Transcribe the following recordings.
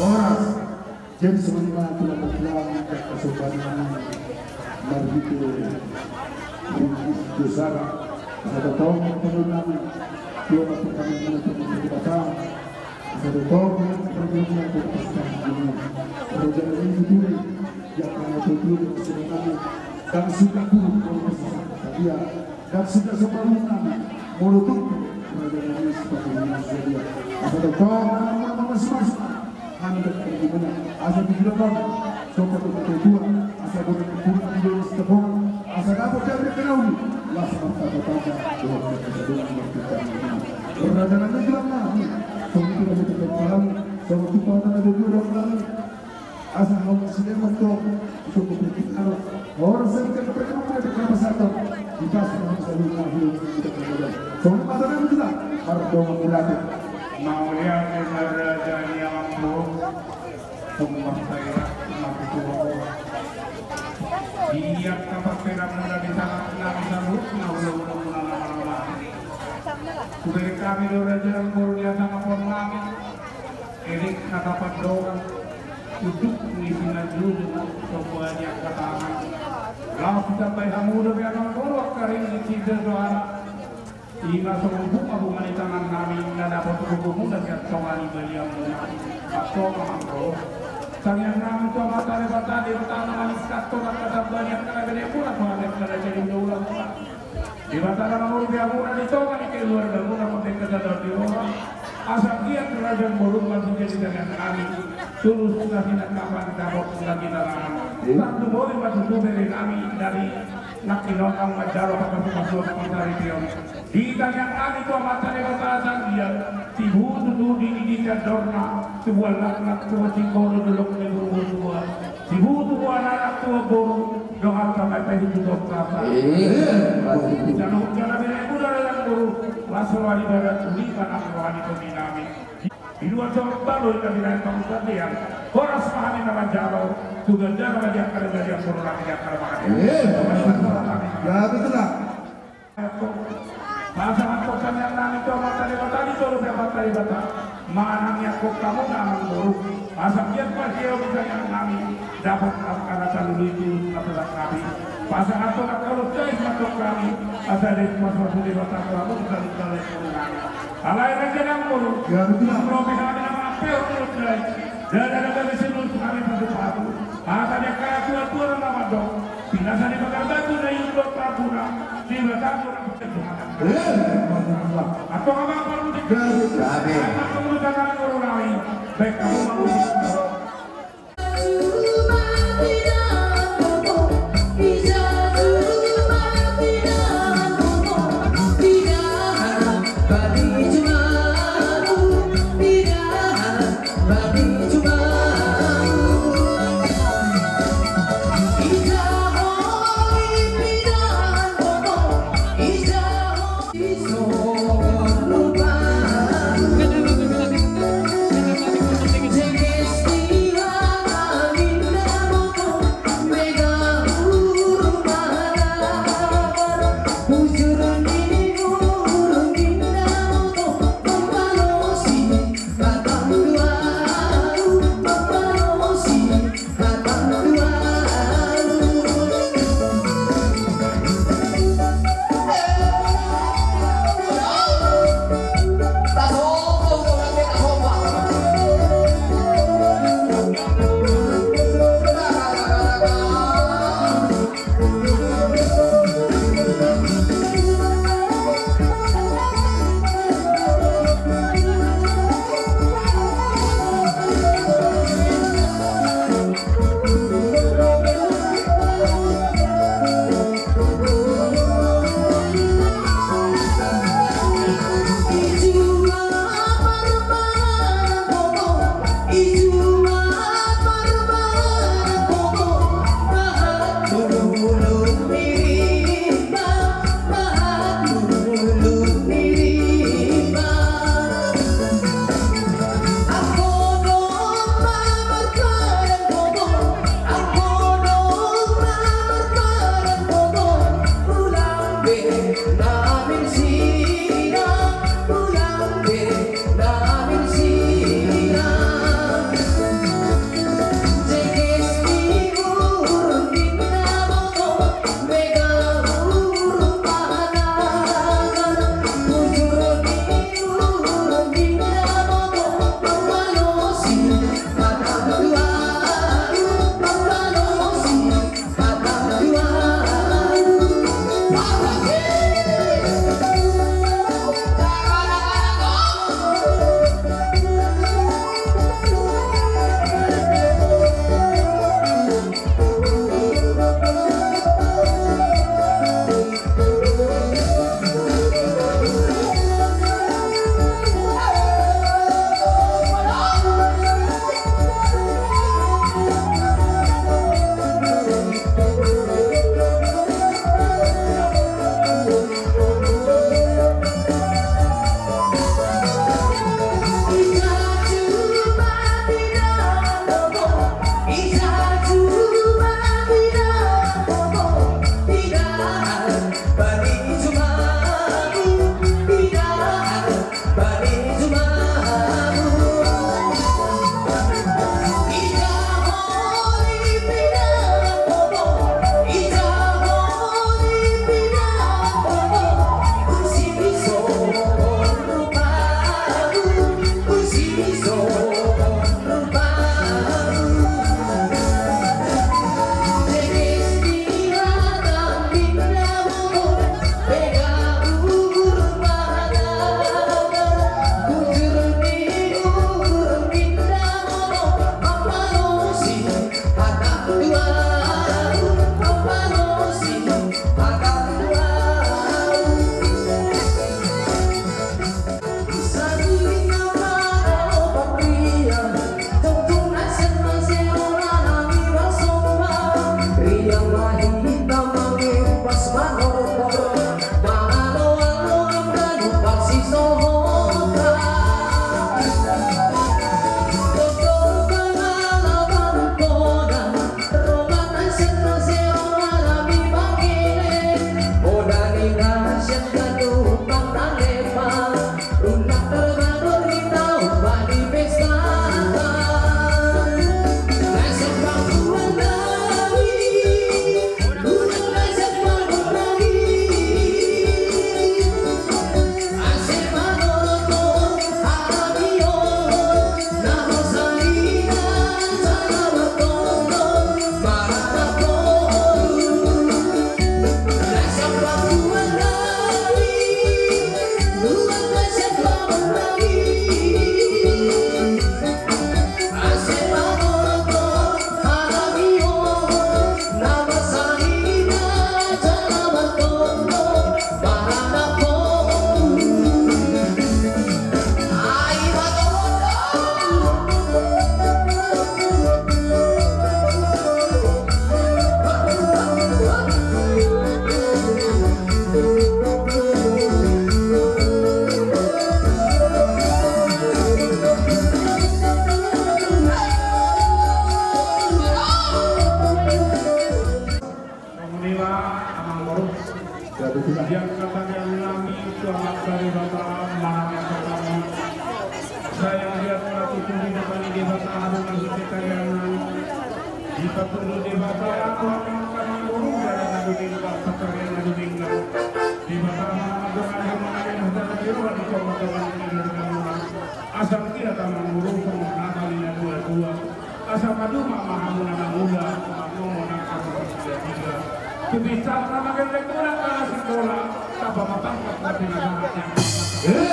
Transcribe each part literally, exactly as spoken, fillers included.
Horas. Jadi songon i ma tulang-tulang, angka somba nami marhite ringkis dosa, asa tongtong pangidoan nami tu Amanta Debata, asa tongtong pangidoan nami tu Amanta Debata. Raja nami tutu, angka na tutu di nami, ndang suka buruk molo marsasahat sadia, ndang suka somba buruk nami molo tutu raja nami sipata nami sadia. Asa tongtong nami mamasu-masu, hami dapot parjumena, asa pikiran nami somba tu natuatua, asa bona pura di dona sitapongan, asa dapot gabe kanauli, las martamba-tamba dohot martamba-tamba. Raja nami tulang nami, songon i raja tulang nami, songon i pahata na dua dohot nami. Asa hamu sileman do, cukup di kita. Orang sering kita perlu kita berapa satu. Kita semua selalu tahu kita berdoa. Songon i ma tulang nami tulang, mardongan mauliate. Mauliate ma raja ni amangboru. Sumber saya mati tua. Ia kapal pera mula di tangan nami sabut, na ula-ula mula nama-nama. Kuberi kami do raja amangboru di atas kapal nami. Elik hata pandohan, uduk ni sinanjujung, sombong ni angka tangan. Laos ditambai hamu dope amangboru angka ringgit sida dohot anak. Ima songon bunga-bunga ni tangan nami, na dapot gogo muna sian tonga ni balian muna. Antong amangboru. Tangiang nami tu Amanta Debata, Debata na maningkatkan angka tamba ni angka na bere muna, Tuhan yang kada jadi ula-ula muna. Debata na mangurpi hamuna di tonga ni keluarga muna, mambege sada di roha. Asa giat raja amangboru, marhite di tangiang nami, tulus na sinangkapan dapot na ginarangan. Tarlumobi ma tutu bere nami dari nangkiningan manjalo pasu-pasu di saripeon. Di tangiang nami tu Amanta Debata, asa giat tibu tutu didikan dorna, tubuan laklak, tubuan singkoru, dolok ni boru tua. Tibu tubuan anak tubuan boru, dongan sampai pai di tubuan kata. Iya. Jalo jala bina ibu dari yang boru, las roha ni badan, uli panak roha ni pembinami. Di luar jawab balu, kita bina yang kamu gantian. Horas pahami nama jalo, tugas jalo, raja kare, raja boru, raja kare, raja. Iya. Ya, betul lah. Pasahat hami tangiang nami tu Amanta Debata di solu pe Amanta Debata. Manang ia kok kamu na amangboru. Asa giat ma sio di tangiang nami. Dapot angka na salulu i tu na pelak nami. Pasahat hami angka ulos jais ma tu hami. Asa dapot pasu-pasu Debata tu hamu di balik balai boru nami. Alai raja amangboru. Ya, betul. Amangboru pe hami na mangapehon ulos jais. Dada-dada gabe sinus hami pasu-pasu. Asa di angka tua-tua na mandok. Pinasa di pagar batu na indo paguna, di bataguna. Eh, mantap. Atau apa, apa lu di gabe. Gabe. Apa lu tangan orang lain? Baik, kamu mau di Debata hamu na hutitariangan, dipatudu Debata hamu angka namboru, dala na dumenggan, pansarian na dumenggan. Debata hamu na dumenggan, hamu na dumenggan, hutana di roha di tonga-tonga ni keluargamuna. Asa mangida hamu namboru songon hata ni natuatua. Asa maduma ma hamu na mangula, mangomon angka marsigapiga. Tu binsar na magendek muna angka na sikola, tamba ma pangkat na pinasahat ni angka. Eh!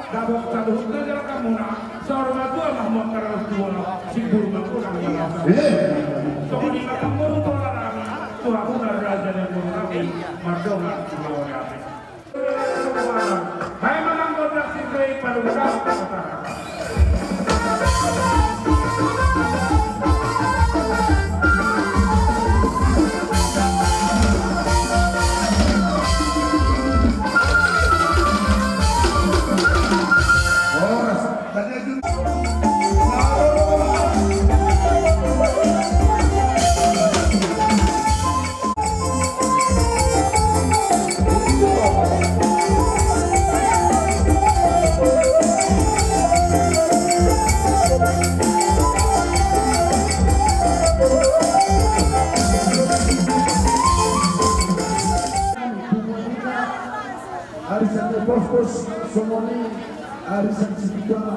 Dapot saluhutna jala hamuna, saur matua ma hamu angka na tua, simbur ma hamu na tua. Eh! Songon i ma namboru tu ala nami, tu hamuna raja ni boru nami, mardongan tu lawan nami. Baen ma nang gondang sindai, paduka. Arisan Eposkos, songon i arisan sipitama.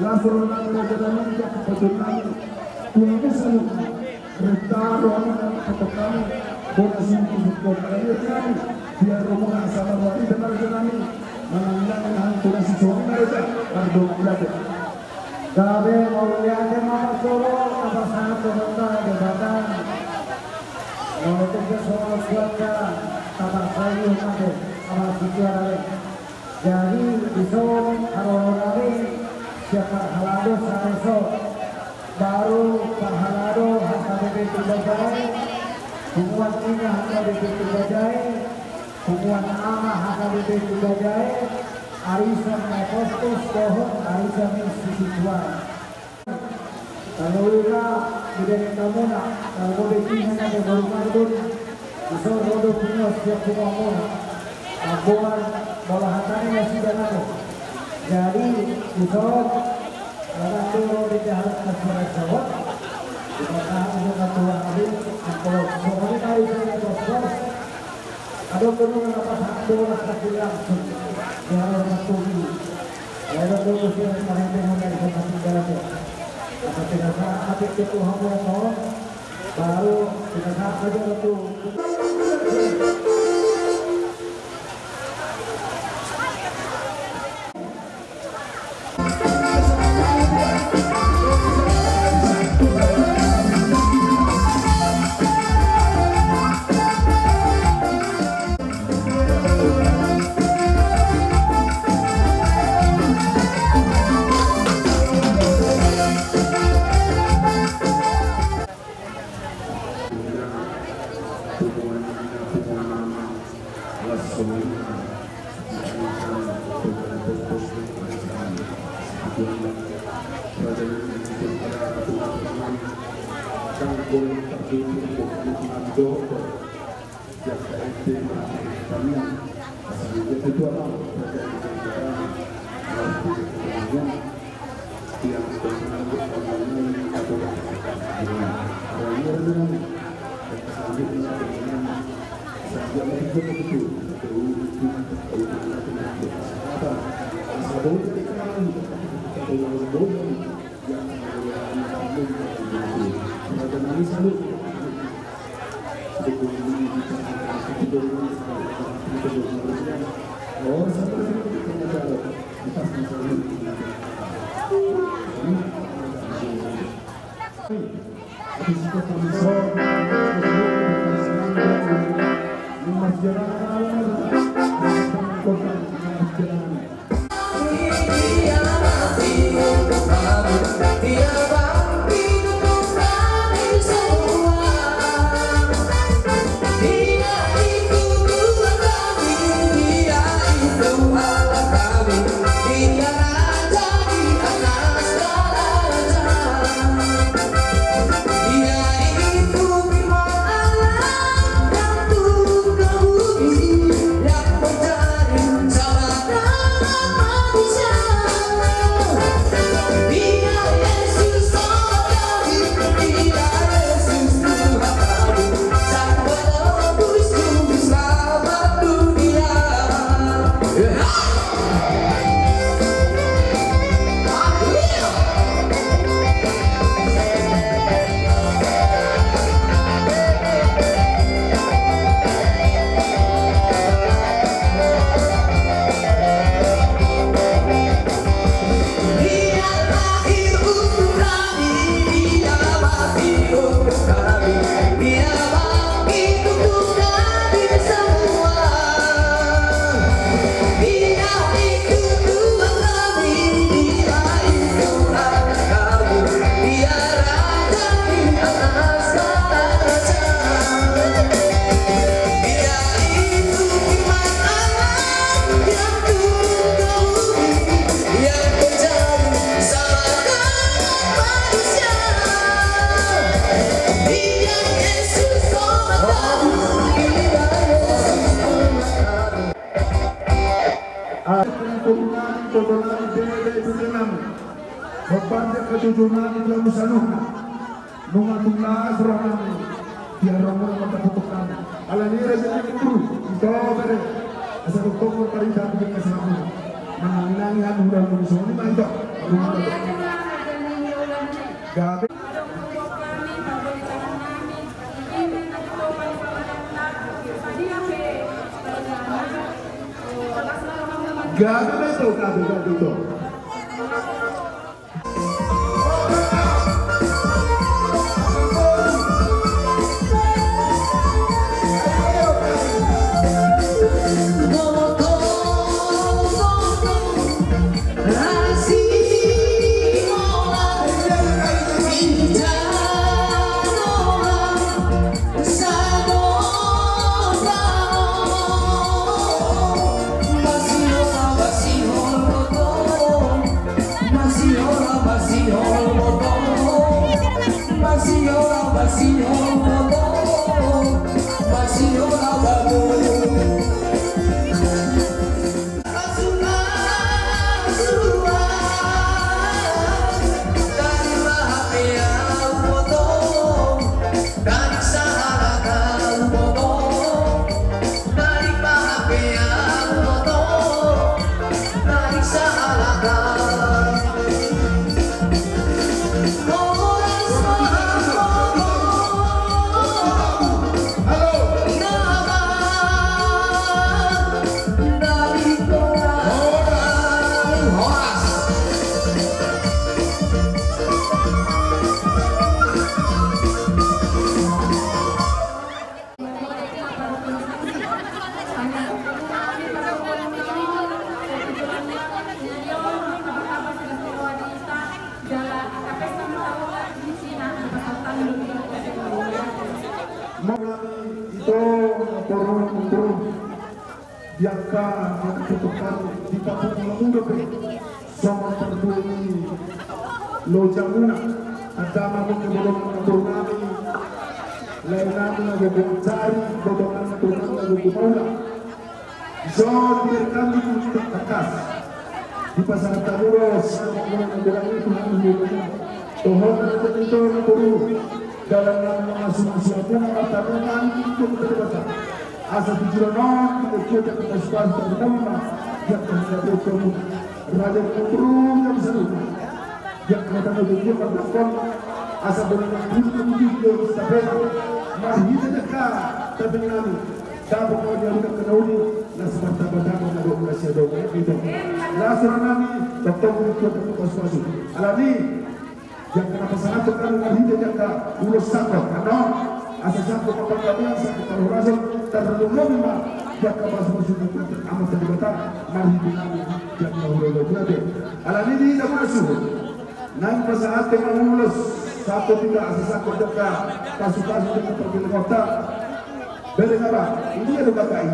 Laos ro nami raja nami, jala pajual nami, tu hamu saluhutna. Renta roha nami, tongtong nami, bona sungkun-sungkun. Kami nami, biar romo na sama roha nami, raja nami. Manang nami, nang tu nasi songon raja, pardongan raja. Gabe mauliate ma parjolo, tapasahat Debata, Debata. Molo tung pe songon suanna, tapasahat i ma be, tapasahat i ma be. Jadi, dison, haroro nami, sian parhalado saeso, baru parhalado H K B P Tumbajae, punguan ninna H K B P Tumbajae, punguan ama H K B P Tumbajae, arisan Eposkos dohot arisan ni sisituan. Tarlumobi ma, dibereng hamuna, tarlumobi ninna na boru Marbun, dison ro do punguan sian punguanmuna. Amboan, molo hata ni nasida nabo. Jadi, dison, ro do di daharan na surat jawab. Di daharan na tua habis, angkol, songon i ma di sini, bos, bos. Adong do nunga na pasahat bolas lagi langsung. Di haroan na tolu. Adong do nunga sian parhite muna di sana tinggal aja. Apa tidak saat mati ketua hamuna to, baru tidak saat aja tu. Hombar di angka jujur nami di hamu saluhutna. Nunga tung las roha nami di hamu na mangkaturpuk nami. Alani i raja ni Guru, ito bere. Asa tongtong parida di angka saluhutna. Manangi-nangi hami, hula-hula ni songon i ma ito. Gabe. Gabe ma ito, gabe, gabe ito. Mauliate, ito, boru, boru. Di angka na tutup kami di Papua Muda pe songon partua ni lojamuna. Tanda ma muna bolongan na boru nami, lae nami na gogo Ansari, bolongan na boru nami na gogo Maula. Dison dibereng hami di tangkas dipasahat hamu do songon na golang i tu hami. Dohonon na jadi ito na boru, dalan nami mamasu-masu hamu na martangiang di Debata. Asa tujuan on di kota kota supasu tarlumobi ma di angka na gabe tu hamu raja ni boru nami saluhutna. Di angka na tano tujuan mardangkon asa boleh nami tujuan di angka na tapena marhite di angka tapena nami. Dapot ma di angka na uli na sapartamba-tamba na dok na sia dok na ito. Las roha nami tongtong di kota kota supasu. Alani Di angka na pasahathon hami marhite di angka ulos sangkot, ano, asa sangkot ma panggabean, sangkot parhorasan, tarlumobi ma di angka pasupasu ni Amanta Debata marhite nami di angka hulahula muna pe. Alani i di hita muna suhut naeng pasahathon ma ulos sangkot, asa sangkot di angka pasupasu di angka pargellengonta. Bereng, aba, i dia do angka i.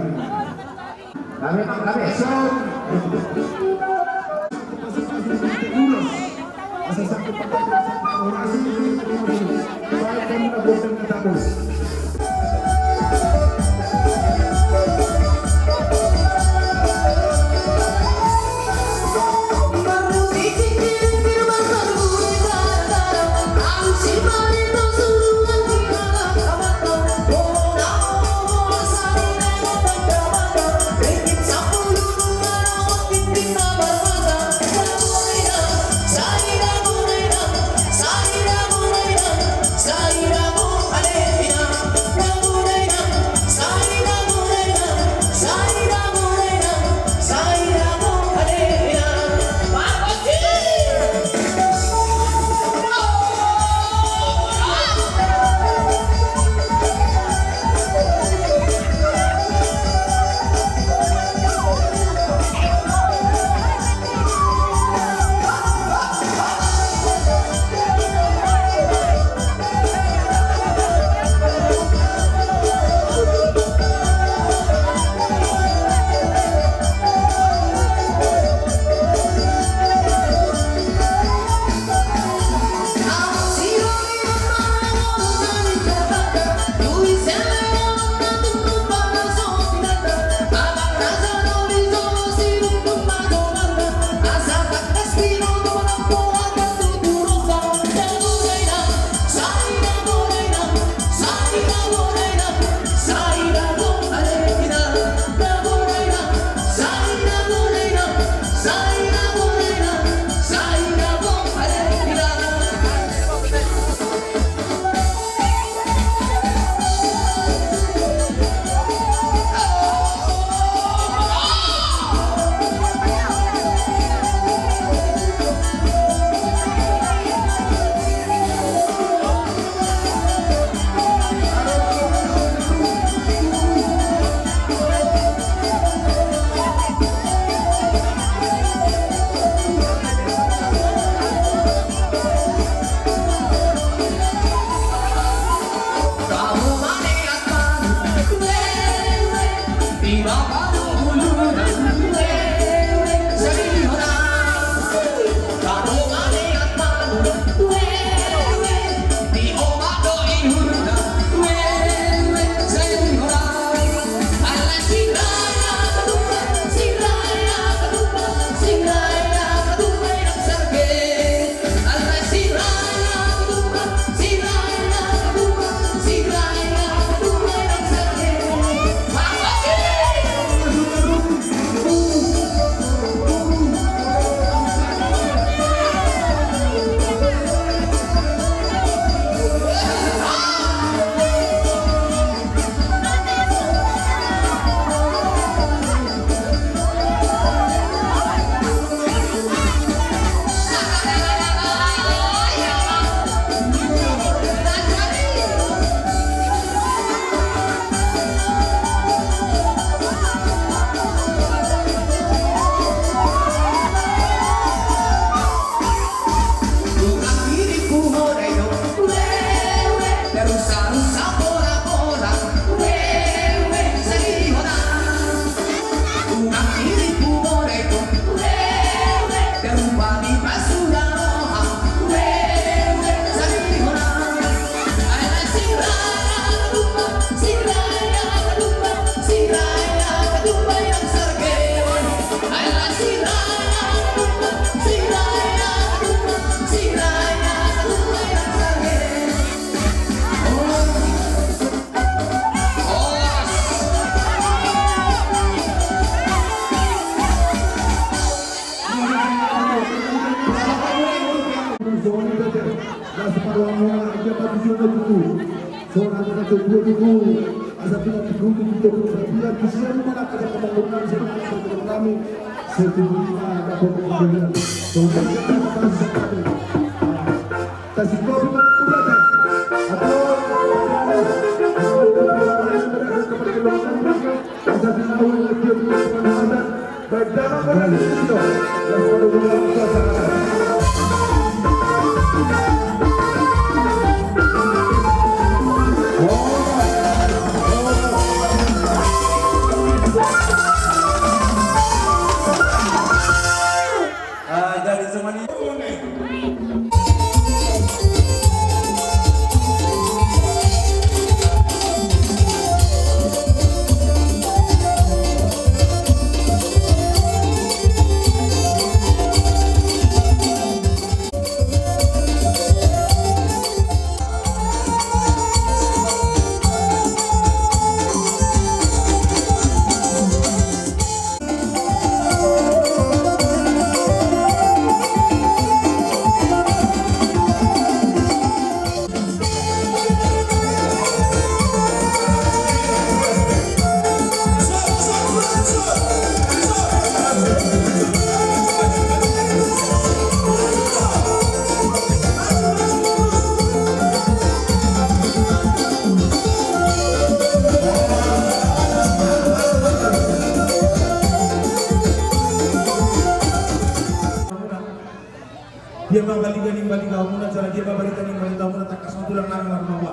Dia ma baliga ni baliga muna, jala dia ma barita ni barita muna, tangkas ma tulang nami marmatua.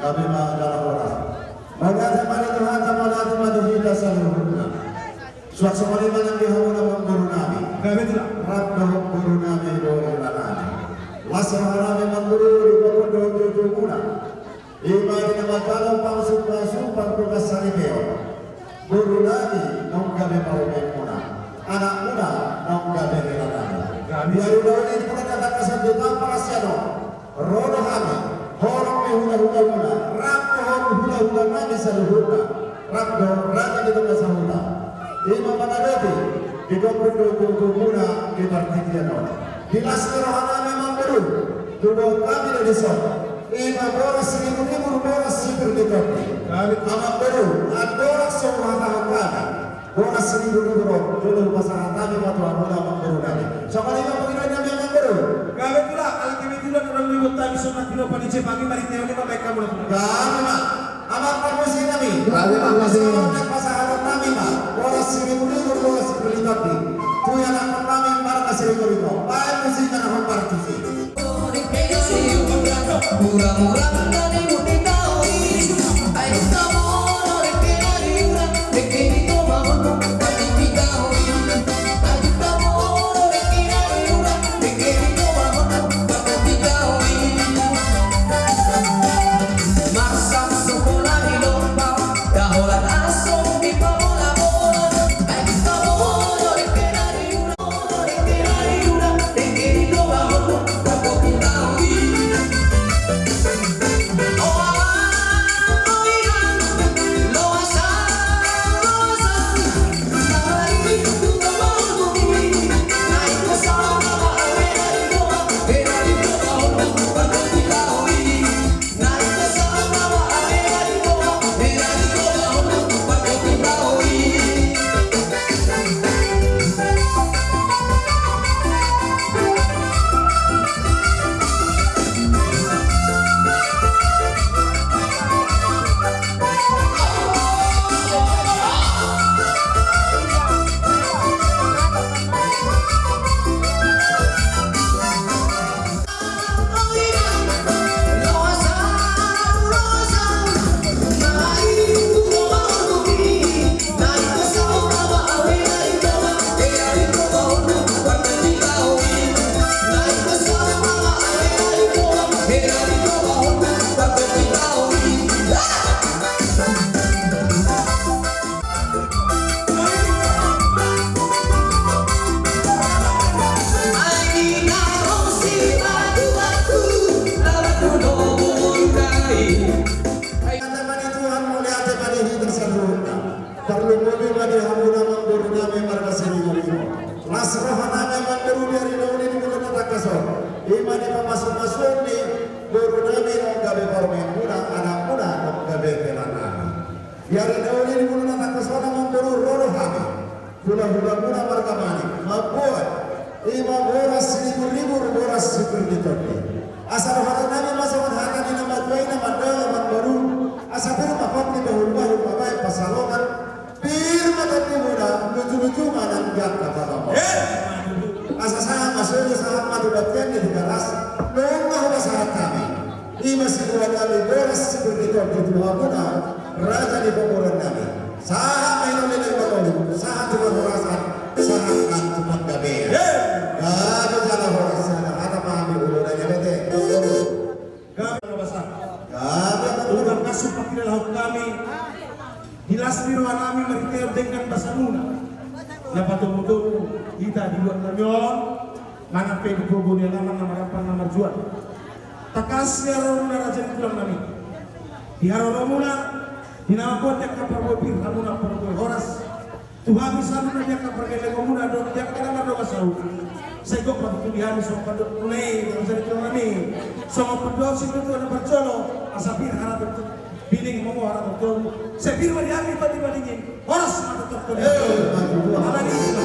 Gabe ma jala horas. Mauliate ma di Tuhanta, mauliate ma di hita saluhutna. Suang songon i ma nang di hamuna amangboru nami. Gabe tulang. Rap dohot boru nami, boru nami. Las roha nami amangboru, di pokon dohot tutu muna. Ima di na manjalo pasu-pasu pangkugas saripeon. Boru nami naung gabe parumaenmuna. Anakmuna naung gabe hela nami. Di ari ulaon i di pura na tangkasan di tampar sian on. Ro do hami, horong ni hula-hulamuna, rap dohot hula-hula nami saluhutna. Rap do raja di tonga sahuta. Ima mangadopi, di gombong do gombongmuna di partingkian on. Di las ni roha nami amangboru, tubuan hami do dison. Ima boras siribu-ribu, boras sipir ni tondi. Amangboru, andorang so huhatahon hami boras siribu-ribu on, jolo hupasahat hami ma tu hamuna amangboru nami. Songon i ma pangidoan nami amangboru. Gabe tulang, ala kebetulan urang ni bonta dison na tinopa ni cepangi, mariteon i ma baen hamu na tulang. Gabe ma. Amang parmusik nami. Gabe ma, gabe. Pasahaton nami ma boras siribu-ribu, boras sipir ni tondi tu ianakhon nami marga Siregar i. Baen musik na hombar tusi. Di pamasumasuon ni boru nami, nunga gabe parumaenmuna, anakmuna, nunga gabe helanami. Di ari na uli ni boru na tangkas on, amang boru, ro do hami. Hulahulamuna marga Manik, mamboan, ima boras siribur-ribur, boras sipir ni tondi. Asa dohonon nami ma songon hata ni na matua i na mandok, amang boru, asa pir ma pongki, bahulbahul ma baen pansalongan, pir ma tondimuna, lujuluju ma nang di angka pamoruon. Asa sahat ma solu, sahat ma tu bontean ni Tigaras, nunga hupasahat hami. Ima siboan nami boras sipir ni tondi tu hamuna, raja ni pamoruon nami. Sahat ma hinorhon ni na mangolu, sahat tu parhorasan, sahat nang tu panggabean. Gabe jala horas, sada hata ma hami, olo, na nabete. Gabe na basa. Gabe. Udah kasih pakilalahon hami. Di las ni roha nami marhite denggan basamuna. Na patomutomu hita di luat nami on. Manang pe di gogo ni alaman na marampan na marjual. Tangkas di haroromuna raja ni tulang nami. Di haroromuna, di na mamboan di angka parbue pir hamuna parbue horas. Tu hami saluhutna di angka pargellengonmuna dohot di angka na mardongan sahuta. Sai gok ma tutu di hami songon pandohanmuna i raja ni tulang nami. Songon pandohan ni natuatua na parjolo, asa pir harateon piling, homo harateon toru. Sai pir ma di hami tondi madingin. Horas ma tongtong. Alani i ma,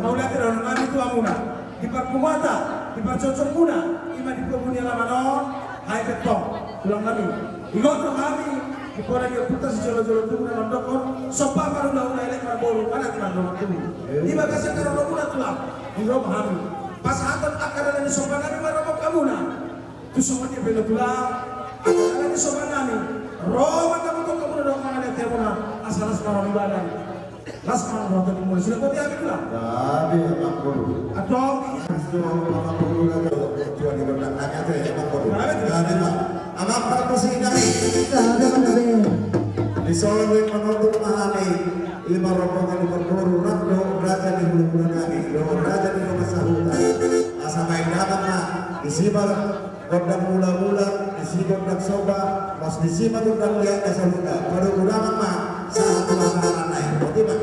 mauliate dohonon nami tu hamuna. Di parpunguanta, di parjongjongmuna, ima di gogo ni alaman on, hai pe tong, tulang nami. Ingot do hami, di pola ni ompunta sijolojolo tubu na mandokkon, somba marhulahula, elek marboru, anak mardongan tubu. Di bagasan haroromuna tulang, di ro ma hami. Pasahathon angka dalan ni somba nami ma ro ma hamuna. Tu songon dia pe tulang, angka dalan ni somba nami, ro ma tongtong hamuna dohot mangaliateonmuna, asa las ma roha ni badan. Las ma roha ni badan, sudah boti hami tulang. Gabe, amang boru. Antong. Las do, amang boru, na tuan ni gondang nami ate, amang boru. Gabe, gabe. Gabe ma. Amang parmusik nami. Gabe, gabe. Di son manonduk ma hami, ima rombongan ni parboru, rap dohot raja ni hulahula nami, dohot raja ni dongan sahuta. Asa baen damang ma, disi ma gondang mulamula, disi gondang somba, pas disi ma gondang liat na sahuta. Padomu damang ma, sahat tu hata na lain. Boti ma.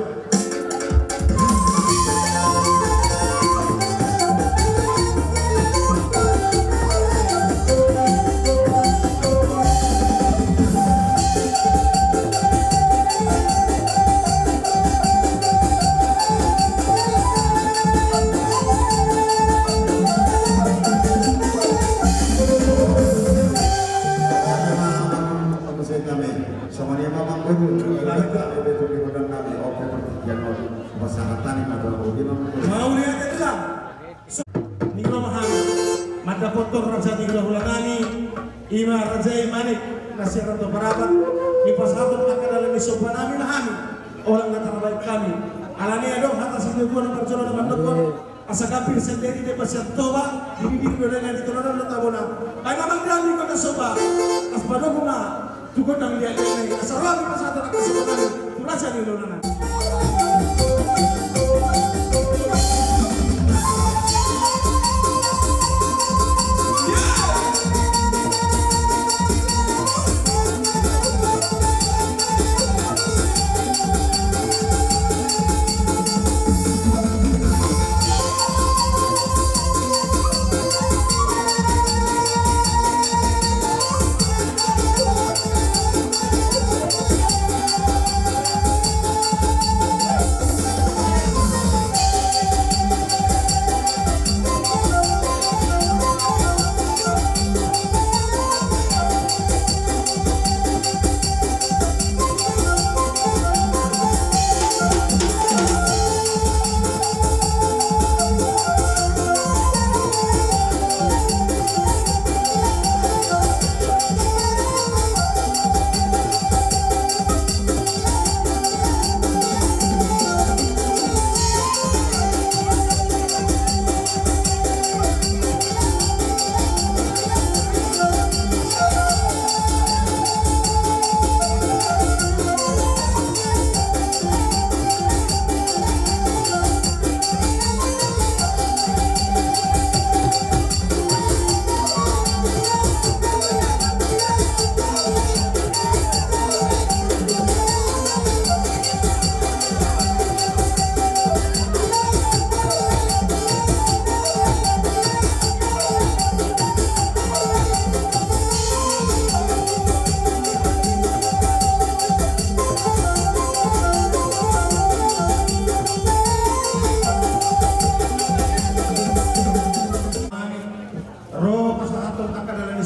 Mauliate tulang. Ni ro ma hami mandapothon raja ni hulahula nami, ima raja i Manik na sian Rantau Parapat, dipasahathon angka dalan ni somba nami ma hami, olat na tarbaen hami. Alani i adong hata ni natuatua na parjolo na mandokkon, asa gambir sendiri deba sian toba, di bibir do denggan, di tolonan do tabona. Baen ma amang damang gondang somba, asa padomu ma tu gondang liat i, asa ro hami pasahathon angka somba nami tu raja ni hulahula nami.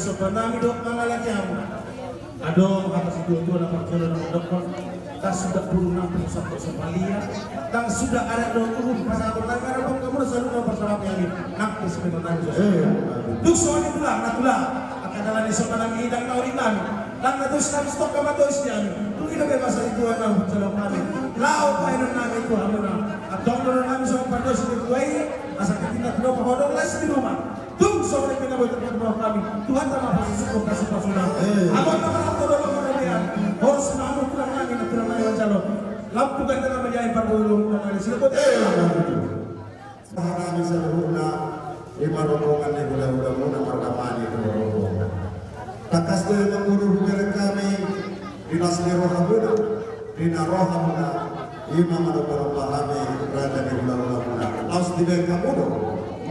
Soba nami dohot mangalahi hamu. Adong hata situatua na parjolo na mandokkon: Ndang suda burung nampuna sampulu sapalian, ndang suda adat dohot uhum pasahaton nami. Mangaramoti hamu na saluhutna, parsalamat nami nang tu sipainganan nami. Tung songon i tulang, na tulang, angka dalan ni soba nami, ndang na orit nami, ndang na tois nami, sitongka ma tois ni hami. Dung i dope masa ni tua na hujalo hami, laho bahenon nami tu hamuna. Antong dohonon nami songon pandohan ni tua i, asa tintin na tinopa ho do las di ruma. Tung songon i pe na boi tarpatupa hami, Tuhanta ma pasisihon pasupasuna. Amen. Amanta ma na tolong manabian. Horas ma hamu tulang nami, na tulang nami manjalo. Lam tu gandana ma diain parboru, tulang nami, sila bot. Pasahat nami saluhutna, i ma rombongan ni hulahulamuna, marga Mani tu rombongan. Tangkas do i, amang guru, hubereng hami di las ni rohamuna, di na rohamuna, i ma manombanomba hami raja ni hulahulamuna. Laos dibereng hamu do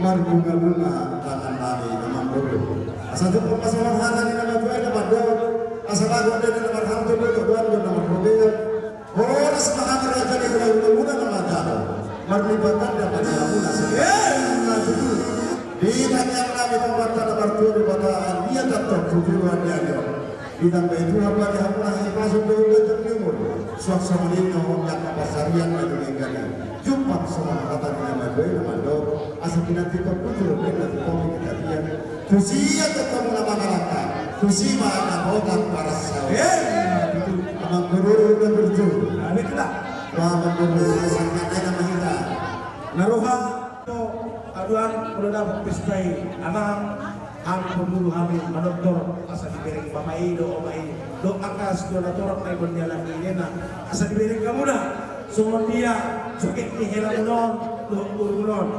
marbungabunga tangan nami, amang guru. Asa jumpang ma songon hata ni na matua i na mandok: Asa bagot do na marhalto, bagot do na marrobean. Horas ma hami raja ni hulahulamuna na manjalo, marlipat ganda ma di hamuna. Asa, eh, na tutu. Di tangiang nami tu Amanta na martua Debata, ia tantong tu joloan ni ari on. Ditambai Tuhan ma di hamuna hahipason dohot ganjang ni umur. Suang songon i dohot angka pansarian na dumenggan i. Jumpang songon hata ni na matua i na mandok: Asa pinantikhon hujur, pinantikhon hujur, pinantikhon hujur. Tusi ia tongtong na mangalangka, tusi ma na botang parsaoran. Eh, itu. Amang guru na burju. Nah, itulah. Wah, amang guru, asa hata na mahita. Na roha, to, aduan, molo dapot pesta i, amang, hami parboru hami manortor, asa dibereng bapa i do, oma i do, angka situa na torop na iboan ni halak i, ninna, asa dibereng hamuna songon dia joget ni helamuna on dohot borumuna on.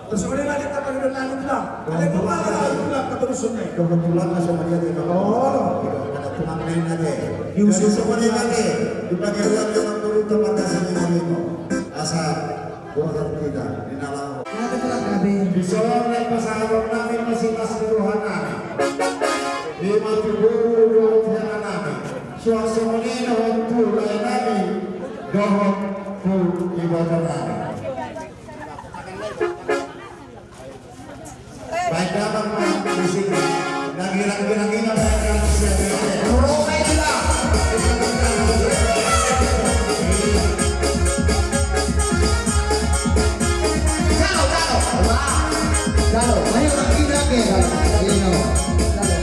Terus kemudian ada apa, ada nangis, Bang? Ada yang mau makan, ada yang mau makan, terus sungai. Dohot tulang na songon dia, dia. Oh. Ada tulang lain lagi. Diusir. Jadi songon dia lagi. Dibagi dua, dia mampu rute pada sini lagi. Asa, gua harus kita, di dalam. Ada tulang kami. Di Solo, naik pasangan nami, masih tas di roha nami. Di maju guru, dohot hela nami. Suang songon i dohot tu lae nami, dohot tu iboto nami. Baik, damang ma di sini. Lagi, lagi, lagi, lagi, lagi, lagi. Romainda. Jalo, jalo. Wah. Jalo. Ayo, lagi, lagi, lagi. Ayo. Jalo.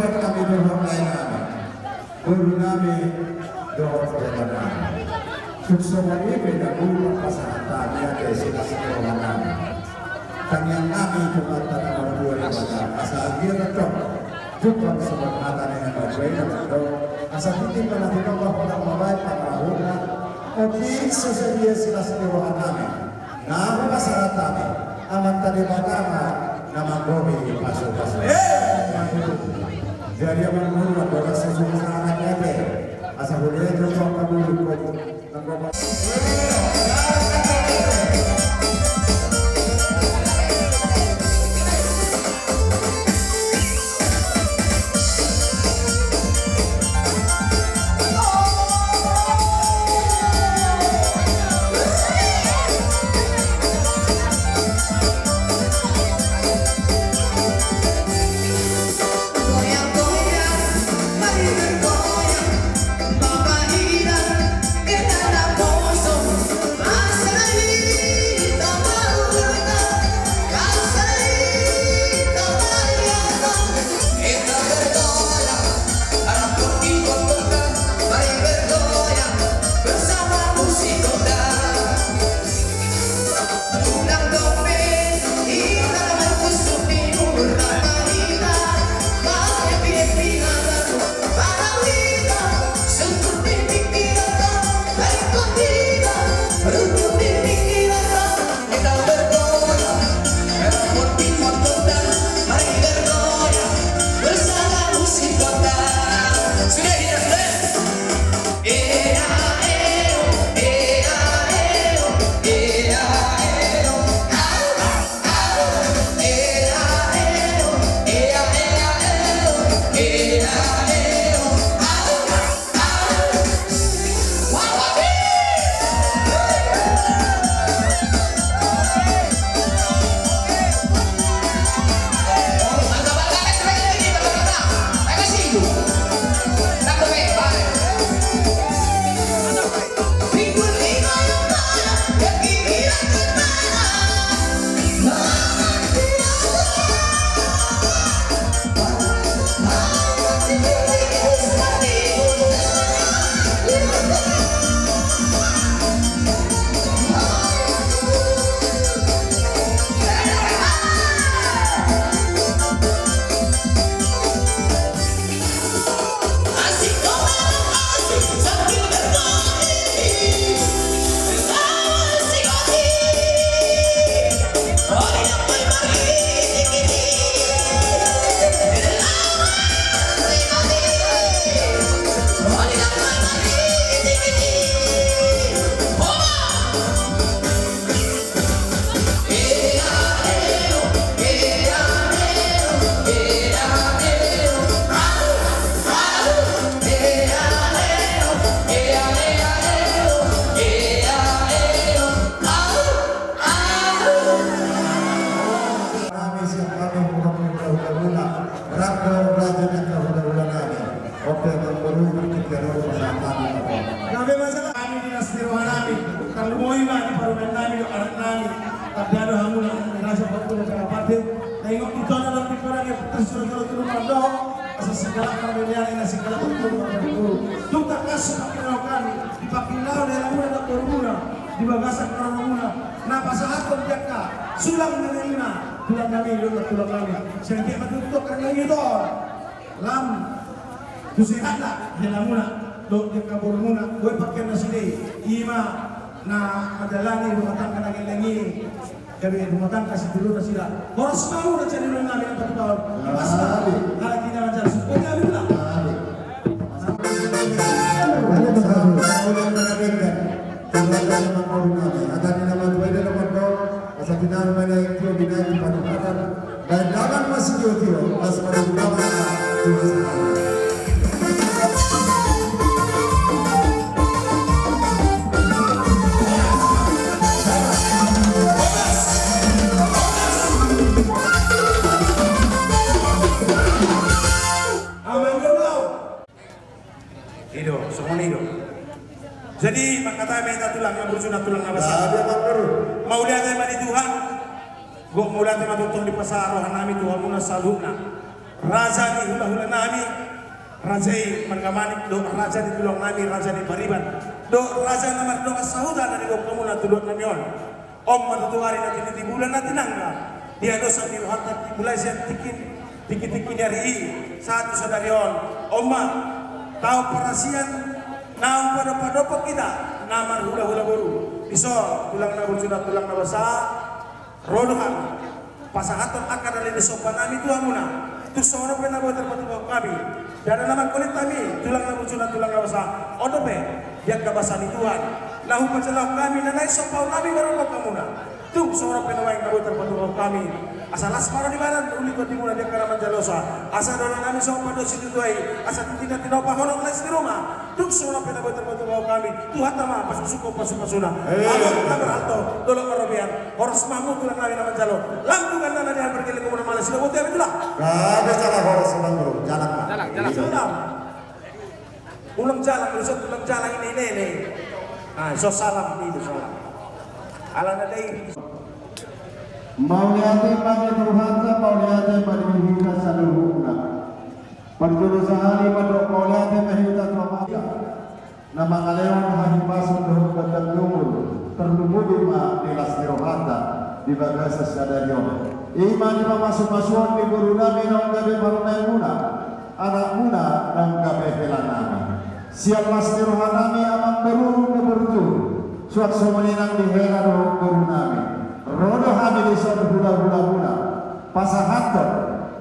Nami dohot lae nami, boru nami dohot debata nami. Tung songon i pe na boi marpasahat hami ate silas ni roha nami. Tangiang nami tu Amanta na martua Debata asa anggiat antong jumpang songon hata ni na martua i na mandok, asa tintin ma na tinopa, holan ma baen pangarahutna. Otik so sadia silas ni roha nami. Na hupasahat hami, Amanta Debata ma na manggohi pasupasu. Eh, jadi amang guru, andorang so hupasahat hami ate, asa hulean jo tu angka boru, angka boru. Nami siap kami mengkoping hula-hula, rap dohot raja ni angka hula-hula nami. Oke, amang boru, martingki on do pasahat nami. Gabe ma jala hami di las ni roha nami, tarlumobi ma di parumaen nami dohot anak nami. Tanda do hamuna, rasa bakula cara pate. Na ingot di tona dan di padang yang putus sudah kalau turun mandok. Asa singgalak parbedaan, asa singgalak turun mandok. Tung tangkas pangkilala hami, di pangkilala ni hamuna dohot borumuna, di bagasan haroramuna. Na pasahathon di angka sulang ni hamuna, tulang nami, tulang nami. Sehingga matutup karena itu. Lam tu sehatna di hamuna dohot di angka borumuna, boi pangkeon nasida i, i ma na mandalani rumah tangga na gelleng i, gabe rumah tangga sitiruon nasida. Horas ma hamu raja ni ulaon nami na patupahon. Horas ma. Halak i na manjalo sukun nami ulang. Asa tinangi ma na tio binaen di panumpatan, baen damang ma sitio-tio, asa marunduman ma tu hasahatan. Amen. I do, songon i do. Jadi, mangkatai ma hita tulang na burju, tulang na basa. Mauliate ma di Tuhan. Gok mauliate ma tongtong dipasahat roha nami tu hamuna saluhutna. Raja ni hula-hula nami, raja i marga Manik, dohot raja ni tulang nami, raja ni Pariban, dohot raja na mardongan sahuta na diboan hamuna tu luat nami on. On ma tutu ari na tiniti, bulan na tinangga, diadosan ni rohanta mulai sian tingki, tingki-tingki ni ari i sahat tu sadari on. On ma taon parasian na umpadop-padophon hita na marhula-hula boru. Dison tulang na burju nang tulang na basa, ro do hami pasahathon angka na leleng somba nami tu hamuna. Tung songon on pe na boi tarpatupa hami, ndada na mangkolit hami, tulang na burju nang tulang na basa. On dope di angka basa ni Tuhan na hupajalo hami na naeng sombaon nami marompang hamuna. Tung songon on pe na naeng, na boi tarpatupa hami, asa las ma roha ni badan, uli tondimuna di angka na manjalosa. Asa dohonon nami songon pandohan ni situa i, asa tintin na tinopa, holong las ni roha. Tung songon on pe na boi tarpatupa hami, Tuhanta ma pasusukhon pasu-pasuna. Eh. Alu na marhalto, dolok marrobean, horas ma hamu tulang nami na manjalo. Lam tu gandana di hamu pargellengan muna, mala sidoboti hami tulang. Gabe, jala horas ma, Amang Boru. Jalang ma. Jalang, jalang. Salam. Ulang jalang, ulang jalang i, leleng. Ah, so salam i, so salam. Alana dei. Mauliate ma di Tuhanta, mauliate ma di hita saluhutna. Parjolo sahali mandok mauliate ma hita tu Amanta na mangalehon hahipason dohot ganjang ni umur, tarlumobi ma di las ni rohanta di bagasan sadari on. I ma di pamasu-masuon ni boru nami naung gabe parumaenmuna, anakmuna naung gabe hela nami. Sian las ni roha nami, Amang Boru, na burju, suang songon i nang di hela dohot boru nami, ro do hami dison hula-hulamuna pasahathon,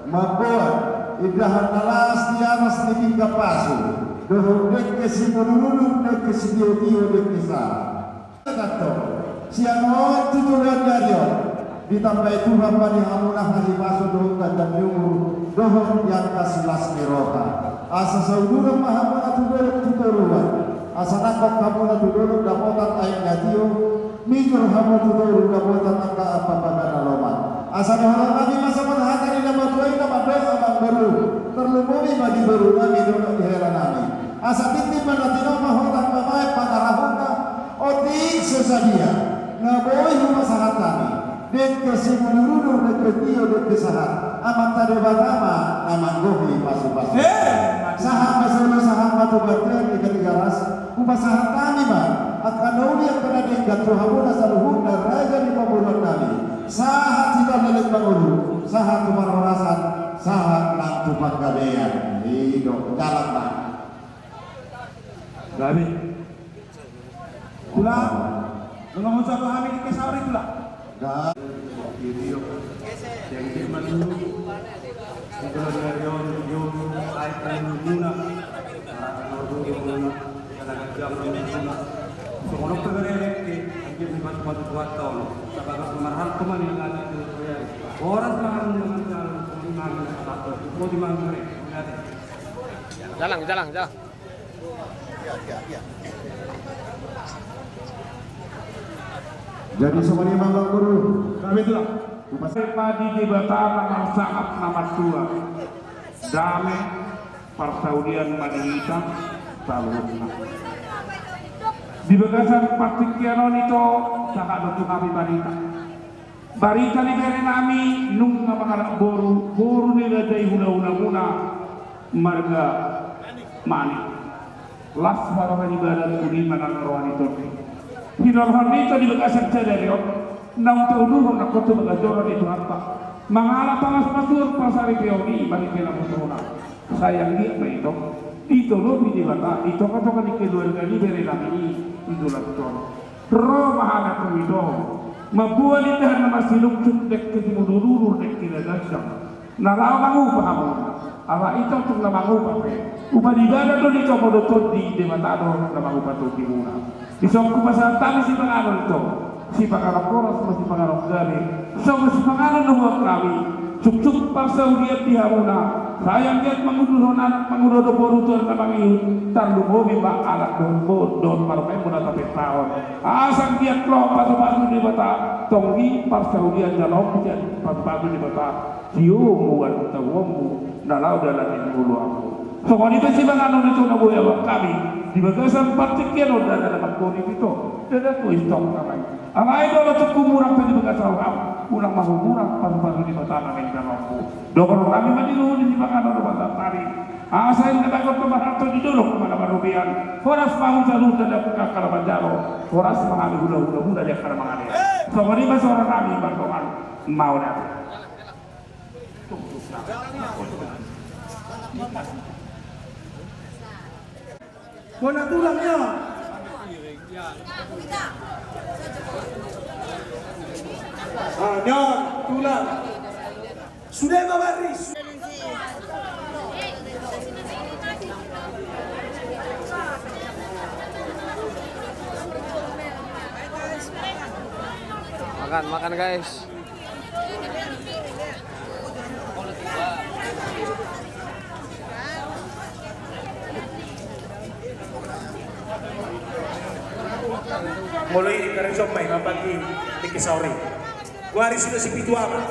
mamboan indahan na las di atas ni pinggan pasu dohot dengke simudur-udur, dengke sitio-tio, dengke sahat. Sian on tu joloan ni ari on, ditambai Tuhan ma di hamuna hahipason dohot ganjang ni umur dohot di angka silas ni roha. Asa sauduran ma hamuna tu dolok tu toruan, asa nangkok hamuna tu dolok dapotan aek na tio, mijur hamu tu toru dapotan angka ampapaga na lomak. Asa dohonon nami ma songon hata ni na matua i na mandok, Amang Boru, tarlumobi ma di boru nami dohot di hela nami. Asa tintin ma na tinopa, holan mamaen pangarahutna. Otik so sadia na boi hupasahat hami, dengke simudur-udur, dengke tio, dengke sahat, Amanta Debata ma na manggohi pasu-pasu. Eh. Sahat ma solu, sahat ma tu bontean ni Kaligaras. Hupasahat hami ma angka na uli, angka na denggan tu hamuna saluhutna raja ni pamoruon nami. Sahat hita leleng mangolu, sahat tu parhorasan, sahat nang tu panggabean. I do, jalang ma. Gabe. Tulang, nunga hujago hami di kesauri, Tulang. Gabe. Jadi, jadi maju. Songon on pe bereng, anggiat ni batu-batu buat taon. Sabagas marhalto ma ni angka tu. Horas ma hamu na manjalo, songon i ma hamu na manjalo. Songon i ma hamu na manjalo. Jalang, jalang, jalang. Jadi songon i ma, Amang Boru. Kami telah. Upas. Padi Debata na marsahat na martua. Dame, parsaulian ma di hita saluhutna. Di bagasan partingkian on, ito, sahat do tu hami barita. Barita ni bere nami, nunga mangalap boru, boru ni raja i hula-hulamuna marga Manik. Las ma roha ni badan, uli ma nang roha ni tondi. Hinorhon ni ito di bagasan sadari on, naung tauluhon nangkok tu bagas joro ni Tuhanta, mangalap pamasu-masuon, parsaripeon i ma di pinamusuna. Sai anggiat ma ito ditolopi Debata di tonga-tonga ni keluarga ni bere nami i di joloan on. Ro ma hami tu ito, mamboan indahan na marsilungsung, dengke simudur-udur, dengke na ganjang, na laho mangupa hamu. Ala ito tung na mangupa pe, upa ni badan do di tonga, dohot tondi, Debata do na mangupa tondimuna. Dison hupasahat hami sipanganon, ito, sipanganon horas ma, sipanganon gabe, songon sipanganon na huboan hami. Suksuk parsaulian di hamuna. Sai anggiat mangudurhon anak, mangudurhon boru tu ari na mangihut, tarlumobi ma anak dohot boru dohot parumaenmuna tapentaon. Asa anggiat ro pasu-pasu ni Debata, tonggi parsaulian jaloonmu sian pasu-pasu ni Debata, siomuan tahuonmu na laho dalan ni ngolu hamu. Songon i pe sipanganon, ito, na boi huboan hami di bagasan partingkian on, ndada na mangkolit, ito, ndada tu istop nama i. Alai do na tungku murang pe di bagasan roham. Ulang ma humurang pasu-pasu ni Debata na mangalean lombu. Dohonon nami ma di luhut ni sipanganon dohot santari. Asa inda dapot marhalto di dolok ma na marrobean. Horas ma huta-huta di angka na manjalo. Horas ma hami hula-hula muna di angka na mangalean. Songon i ma suara nami mardongan. Mauliate. Bona tulang, ya. Ah, ya, tulang. Sudah, Bapak Ris. Makan, makan, guys. Molo i karejo ma i mambagi tingki saor i. Goari suda si pitu ama.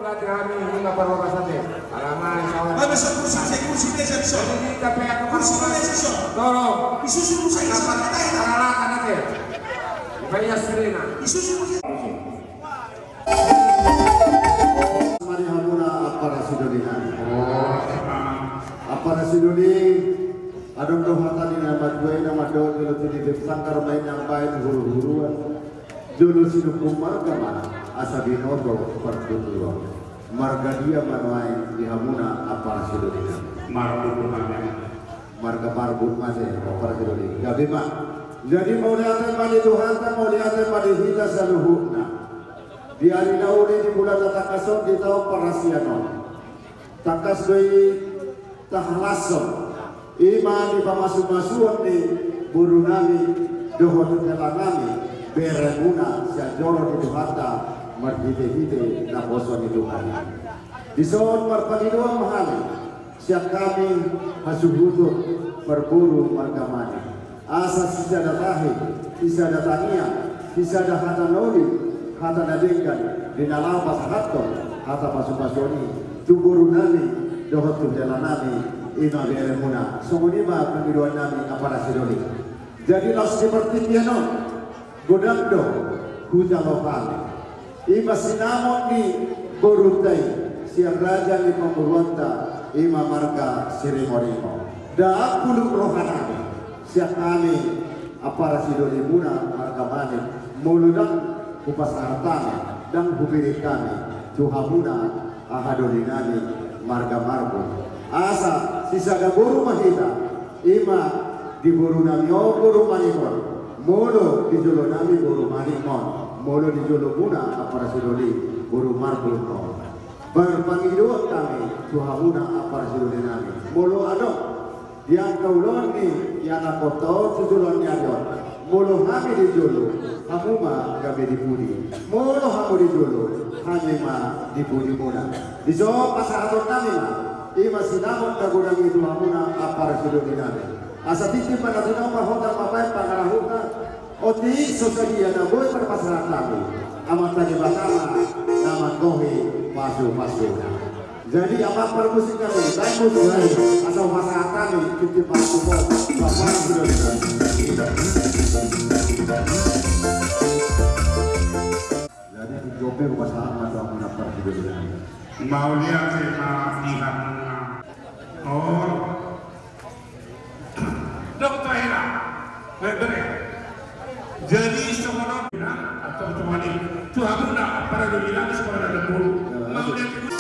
Hami huna parhorasan te. Alama, insya Allah. Babe, so kursi, saya kursi dia, saya so. Jadi, tapi aku kursi dia, saya so. Tolong. Isusu kursi, saya so. Paralatan ate. Banyak sirena. Isusu kursi. Mari hamuna ampara sidoli nami. Ampara sidoli, adong do hata ni na mandua i na mandok, jolo tinidin sanggar ma i na mambahen huru-huruan. Jolo sinumpung marga ma asa binoto partuturon. Marga dia ma nuaeng di hamuna ampara sidoli nami? Marbun do hami. Marga Marbun ma ate, ampara sidoli. Gabe ma. Jadi mauliate ma di Tuhanta, mauliate ma di hita saluhutna. Di ari na uli, di bulan na tangkas on, di taon parasian on, tangkas do i tahalashon, i ma di pamasu-masuon ni boru nami dohot hela nami, beremuna sian joro ni Tuhanta, marhite-hite naposo ni Tuhan. Dison marpangidoan ma hami, sian hami hasuhuton parboru marga Manik, asa sisada tahi, sisada tangiang, sisada hata na uli, hata na denggan, di na laho pasahathon hata pasu-pasuon i tu boru nami dohot tu hela nami, i ma beremuna. Songon i ma pangidoan nami ampara sidoli. Jadi laos di partingkian on, godang do hujalo hami. I ma sinamot ni borunta i, sian raja ni pamoruonta, i ma marga Siringo-ringo. Dang pulung roha nami, sian hami ampara sidolimuna marga Manik, molo dang hupasahat hami, dang hupirik hami tu hamuna, aha, doli nami marga Marbun. Asa sisada boru ma hita, i ma di boru nami on boru Manik on, molo di jolo nami boru Manik on, molo di jolomuna ampara sidoli boru Marbun on. Marpangidoan hami tu hamuna ampara sidoli nami, molo adong di angka ulaon ni ianakhonta on tu joloan ni ari on, molo hami di jolo, hamu ma gabe di pudi. Molo hamu di jolo, hami ma di pudimuna. Dison pasahaton nami ma, i ma sinamot na godang i tu hamuna ampara sidoli nami. Asa tintin ma na tinopa, hotang ma baen pangarahutna. Otik so sadia na boi marpasahat hami, Amanta Debata ma na manggohi pasu-pasuna. Jadi amang parmusik nami, baen musik nami, asa hupasahat hami tintin ma tu ho, bapa sudah. Jadi tintin ma hupasahat ma tu amang parmusik nami. Mauliate ma di hamuna. Oh. Dokter Hera, bere-bere. Jadi songon on, atau tu hamuna ampara sidoli nami, songon on. Mauliate.